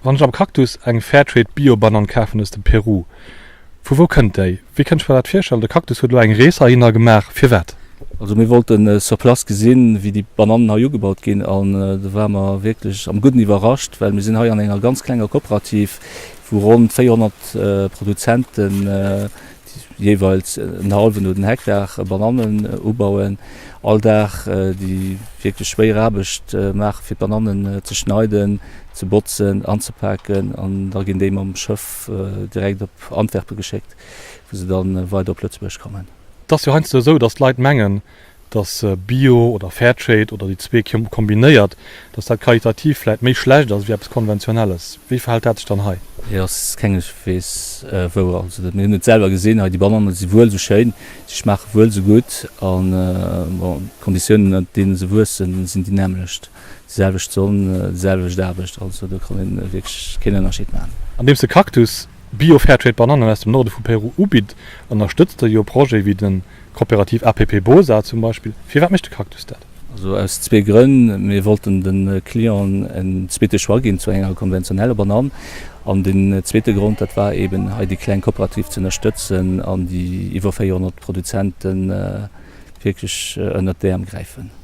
Wann ech am Cactus eng Fairtrade Bio-Banann kafen aus dem Peru, vu wou kënnt déi? Wéi kënnt ech mer dat virstellen? De Cactus huet elo eng Rees heihinner gemaach, firwat? Also mir wollten sur place gesinn, wéi déi Banannen hei ugebaut ginn an do ware mer wierklech am Gudden iwwerrascht, well mir sinn hei an enger ganz klenger Kooperativ, wou ronn 400 Produzenten jeeweils en hallwen oder en Hektar Banannen ubauen, all Dag déi wierklech schwéier Aarbecht maachen, fir d'Banannen ze schneiden, ze botzen, anzepaken an da ginn déi mam Schëff direkt op Antwerpen geschéckt, wou se da weider op Lëtzebuerg kommen. Et ass jo heiansdo esou, datt d'Leit mengen, dass Bio oder Fairtrade oder déi zwee kombinéiert, dass dat qualitativ vläit méi schlecht ass wéi eppes Konventionelles. Wéi verhält dat sech dann hei? Et ass kengeswees wouer. Also mir hunn et selwer gesinn hei, déi Bananen si wuel esou schéin, si schmaache wuel esou gutt an bon, d'Konditiounen ënnert deene se wuessen, sinn déi nämmlecht, déi selwecht Sonn, déi selwecht Aarbecht, also do kann ee wierklech keen Ënnerscheed maachen. Andeems de Cactus Bio Fairtrade Bananen aus dem Norde vu Peru ubitt, ënnerstëtzt e jo Projete wéi de Coopérative APP Bosa zum Beispill. Firwat mécht de Cactus dat? Also aus zwee Grënn, Mir wollten de Clienten en zweete Choix ginn zu enger konventioneller Banann. An den zweete Grond, dat war eben hei déi kleng Coopérative ze ënnerstëtzen an déi iwwer 400 Produzenten wierklech ënnert d'Äerm gräifen.